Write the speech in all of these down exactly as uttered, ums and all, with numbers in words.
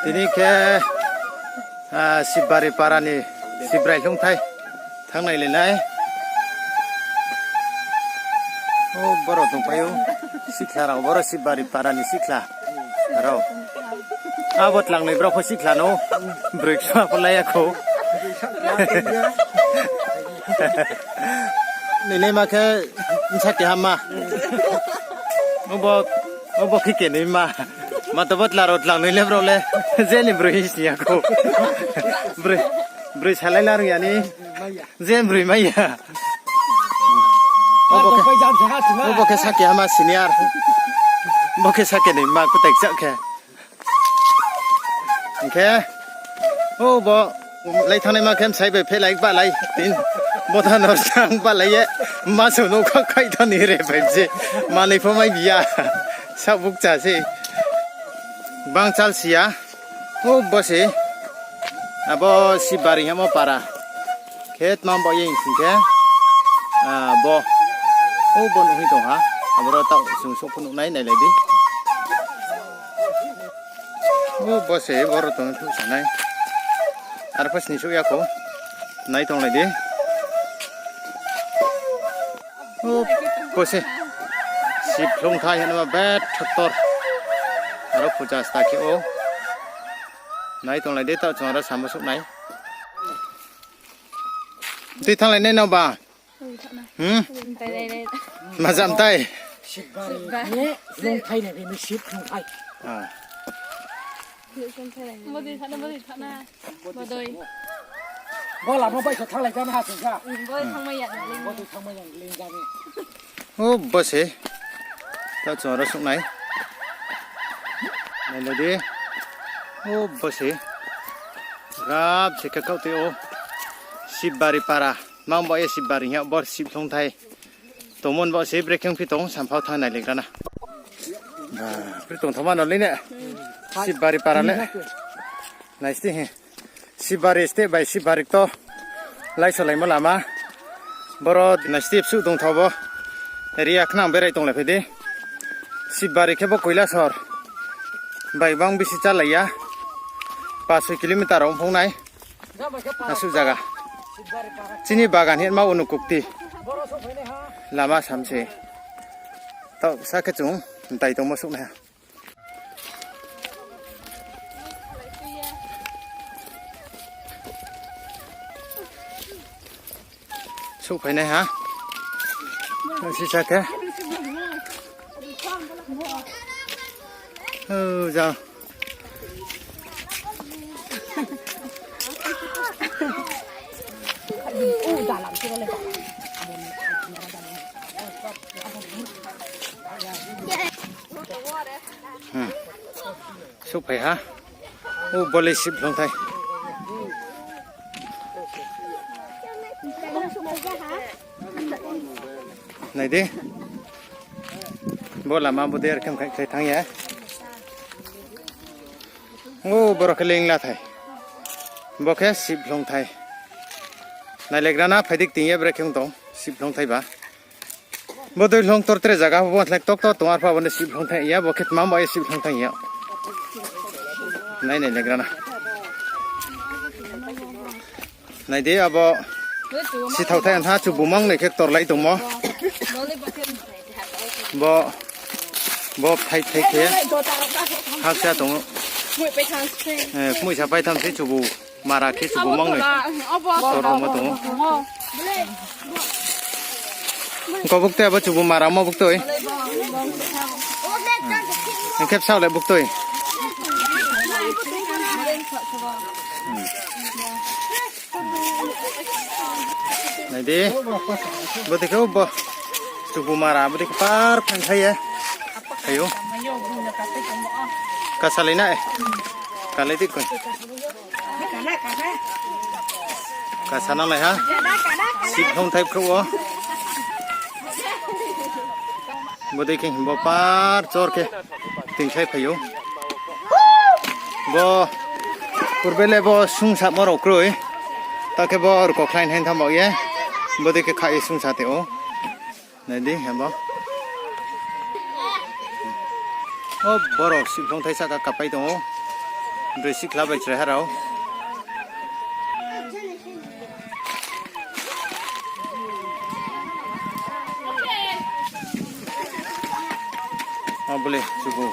Tini khe, ah, Sibari para ni Sibrai hloungthai thanng nai le nai. O, boro tongpai ou. Sikhla rao, boro Sibari para ni sikhla rao. Abo tlangnoi brao pho sikhla no. Broi kma pho lai ya khou. Nini ma khe bsa keha ma. Obo, obo khe kenoi ma. Ma to bo tla rao tlangnoi le brao le. Je ni broi hing sini ya khou. Broi, broi salai la rung ya ni. Je broi mai ya. Obo khe, obo khe sa keha ma senior. Bo khe sa kenoi ma kutai kchah khe. Hing khe, o bo, lai thanngnaima khe bsai bai phelai balai, tin, bo tha no sang balai ye, ma sou no kha khai tha ni re bai je, manoi pho mai bi ya, saoh bukcha se, bang chal si ya, o bo se, abo Sibari hamo para. Khe tma bo ye hing khe, ah, bo. O bo nuh hing tong ha. Aboro taoh chung souh pho nuh nai, nailai di. O bo se boro tong thuh sa nai. Ar pho sini souh ya khou. Nai tonglai di. O bo se. Sib hloungthai hingma betha ktor. Aro puja sta khe o. Nai tonglai di, taoh chung aro samo souh nai. Tui thannglai nai no ba? Hmm? Majam tai. Sib hloungthai nai, bini sib hloungthai. Ah. Bodei thana, bodei thana. Bodei. Bo lama bai se thannglai jana ha sungsa. Bodei thangmai ya, bodei thangmai ya, ling jani. O bo se. Taoh chung aro souh nai. Nailai di. O bo se. Rap se khe kaoh tei o. Sibari para. Mang bo ye Sibari hing ya, bor Sib hloungthai. Tongmo ni bo se brekhe ongphi tong, samphao thanng nai le gra na. Ba, brekhe tongthaoma no le ne. Sibari para le. Nai sti hi. Sibari step bai Sibari kto. Laisolaimo lama. Boro nai step suh tongthao bo. Area khnang berai tonglai phai di. Sibari khe bo Koilasor bai bang bisi chálai ya. Pas soi kilometer rao ongphung nai. Asuh zaga. Chini bagan hingma Unukukti. Lama sam se. Taoh sa khe chung mtai tongmo souh nai ha. Souhphai nai ha. Sisa khe. O, jang. Hmm. Souhphai ha. O bo le Sib hloungthai. Nai di. Bo lama bo de ar khe mkhaih khlai thanng ya. O boro khe le Inglathai. Bo khe Sib hloungthai. Nailaigra na phai di, kting ye brekhe ong tong Sib hloungthai ba. Bodei hloung ktor tre zaga pho bo thleng ktor ktor tong, arphuh abo ni Sib hloungthai ya, bo khe tma bo ye Sib hloungthai ya. Nai, nailaigra na. Nai di, abo sithaothai ntha, chubu mangnoi khe ktor lai tongmo. Bo, bo phai phai khe hakcha tong ou. Eh, kmuisa pai tham se chubu mara khe chubu mangnoi. Ktor rao ma tong ou. Ko buktui abo chubu mara mo buktui. Hing khe bsaoh le buktui. Nai di. Bodei khe o bo. Chubu mara, bodei khe par phaing khai ye. Phai ou. Kasalai nai. Kalai di koi. Kasa nanglai ha. Sib hloungthai khrouh wo. Bodei khe himbo par chor khe tingkhlai phai ou. Bo purbe le bo sungsamo rao kroi. Ta khe bo rkokhlai nai tham bao ye. Bodei khe kha ye sungsa te ou. Nai di, himbo. O, boro Sib hloungthai sahka kapai tong ou. Broi sikhla bai chrai ha rao. O bole chubu.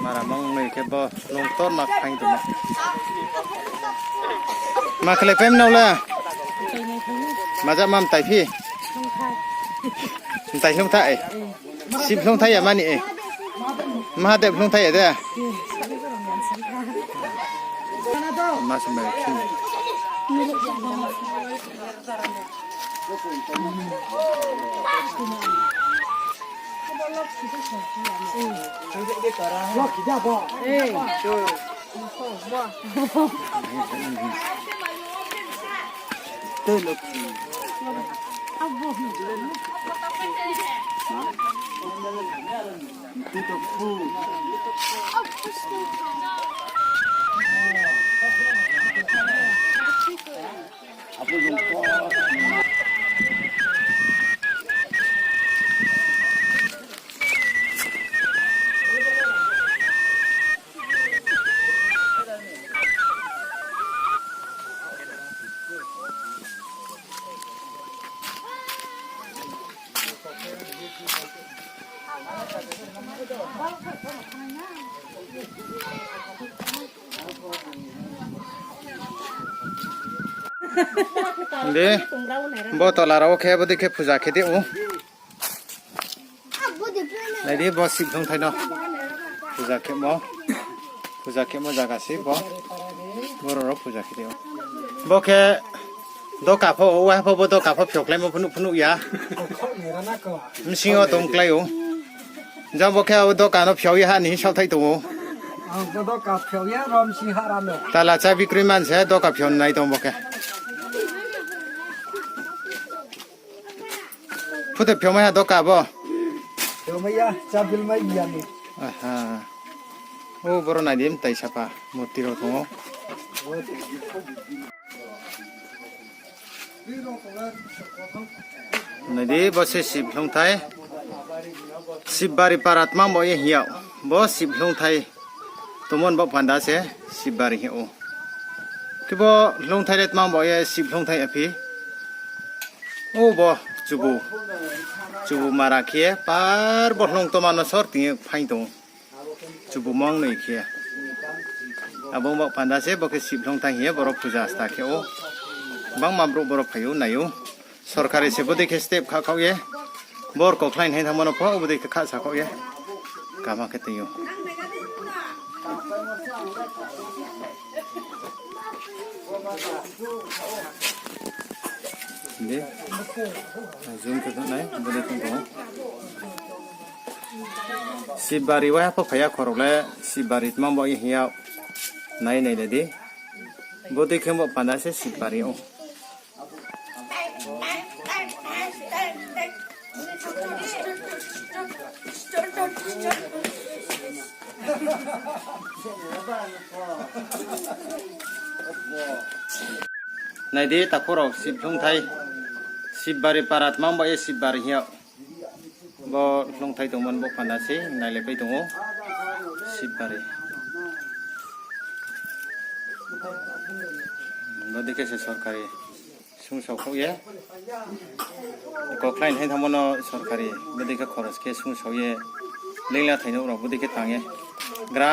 Mara mang noi khe bo lung tor ma khaing tongma. Ma khlai pem nao la. Maja mam tai phi. Tai lung thai. Sib lung thai ya mani e. Mahadev lung thai ya de. Mas mai phi. De, bo tola rao khe, bo dei khe puja khe di ou. Nai di, bo Sib lungthai no. Puja khemo. Puja khemo jaga se bo. Boro rao puja khe di ou. Bo khe doka pho, uaiha pho bo doka pho phiokhlaimo phnuh phnuh ya. Bsing yo tongklái ou. Jang bo khe o doka no phiao ye ha ni saohthai tong ou. Tala chabi kroi man se doka phiao nai tong bo khe. Phuto phiao mai ha doka bo. Phiao mai ya, chabil mai ya ni. Aha. O boro nai di, mtai sapa murti rao tong ou. Nai di, bo se Sib lungthai. Sibbari para tma bo ye hing yag. Bo Sib lungthai tongmo ni baoh panda se Sibbari hing ou. Khe bo lungthai le tma bo ye Sib lungthai aphi. O bo chubu. Chubu mara khe par bo lungtoma no sor ting ye phaing tong ou. Chubu mang noi khe. Abo baoh panda se bo khe Sib lungthai hing ye boro puja sta khe ou. Bangma brouh boro phai ou, nai ou. Sorkari se bodei khe step khakhaoh ye. Bor kokhlai ni hing thanngmo no pho bodei khe khasa khaoh ye. Kama khe tong ou. Zoom khe nai, bodei khe tong ou. Sibbari uaiha pho phai ya khorok le, Sibbari tma bo ye hing ya, nai nai le di. Bodei khe bo panda se Sibbari ou. Nai di takhu rao, Sib lungthai, Sibbari para tma bo ye Sibbari hing yag. Bo lungthai tongmo ni baoh panda se nai le pai tong ou. Sibbari. Bodei khe se sorkari sungsao khaoh ye. Kokhlai ni hing thanngmo no sorkari bodei khe khoros khe sungsao ye. Lingla thai no rao bodei khe tang ye. Gra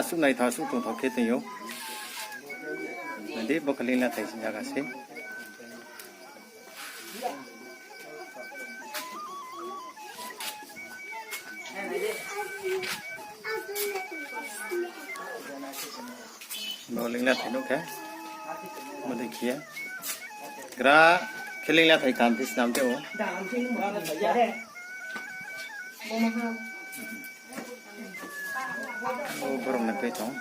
asuh naithao asuh tongthao khe tong ou. Nai di bo khe lingla thai jaga se. Bo lingla thai nuh khe. Bodei khe ye. Gra khe lingla thai kam phi snam tei ou. O borok ni pai tong.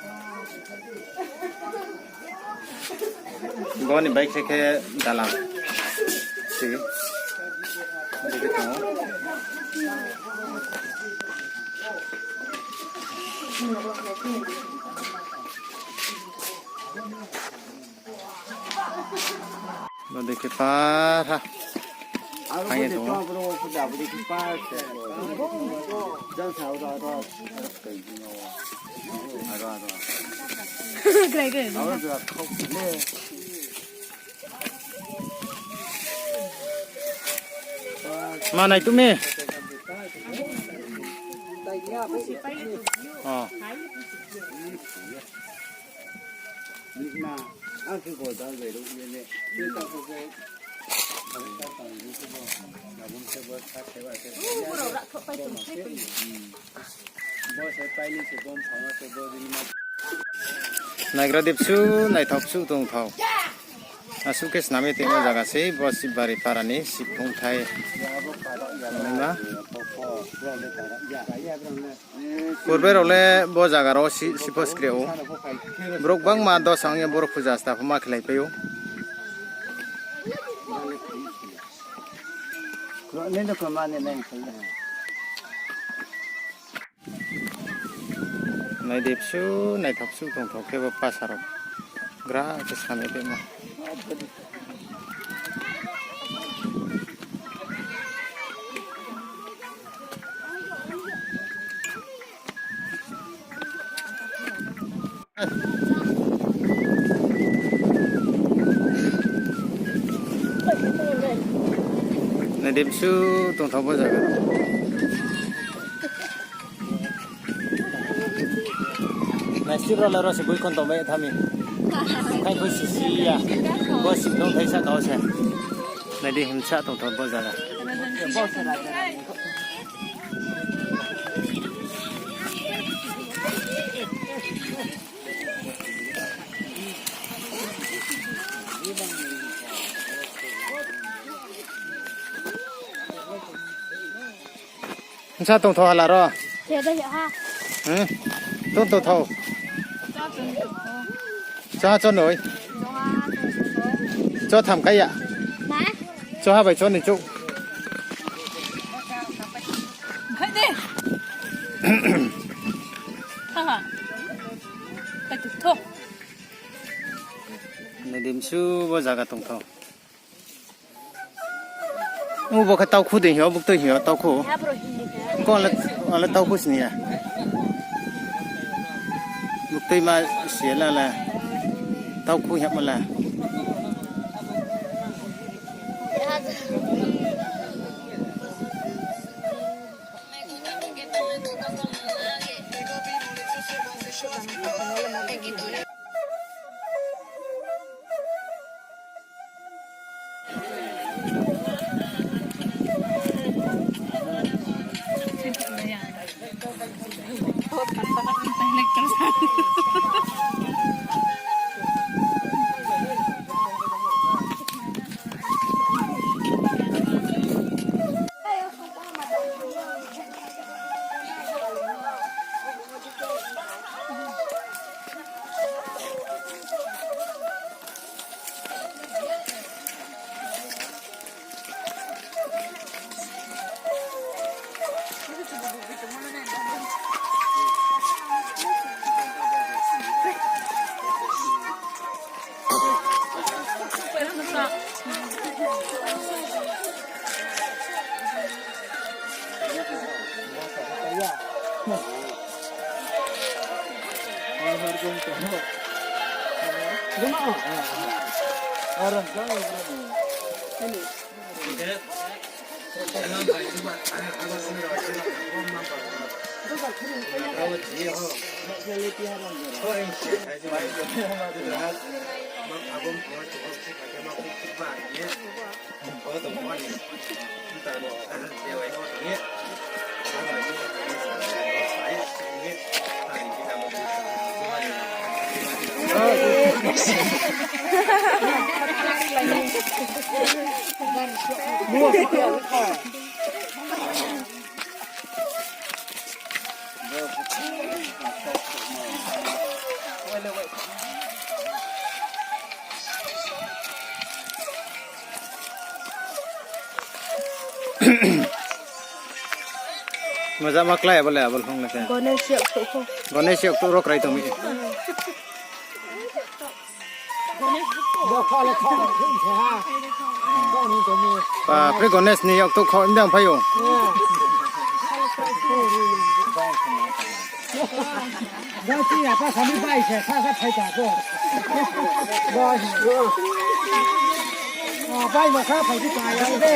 Bo ni bai khe khe dalam. Si. Bai khe tong ou. Bodei khe par ha. Ang ye tong ou. Ma nai tu mi. Oh. Naigra dipsu, naithok su tongthok. Asuh khe snami tongmo zaga sei, bo Sibari para ni Sibphungthai. Nima. Purbe rao le bo zaga rao si, sipho skri ou. Brouh bangma dosa ong ye boro puja sta pho ma khlaipai ou. Nai dipsu, naithok su tongthok khe bo pasa rao. Gra khe snami tongmo. Nai dipsu tongthok bo zaga. Nai sip rao le ro se boi khon tongmai thami. Khai boi sisi ya. Bo Sibphungthai saka wo se. Nai di himsa tongthok bo zaga. Nsa tongthok hala ro. Khe dai ha. Hmm. Tongthok thok. Choha chonoi. Chotham kai ya. Ma? Choha bai chonoi chouh. Khai de. Thanng ha. Khai tu tho. Nai di msu bo zaga tongthok. Ubo khe taukhu de hing yo, buktui hing yo, taukhu. Ko ale, ale taukhu sini ya. Buktui ma si la la. Taukhu hing ma la. Moja ma klái abo le abo le hong le khe. Ganesh yaktuh kho. Ganesh yaktuh ro krai tong mi. Bapre, Ganesh ni yaktuh kho mdang phai ou. Jang chini apa sami bai se sa sa phai ta ko. Bai. Ah, bai ma sa phai di ka ya de.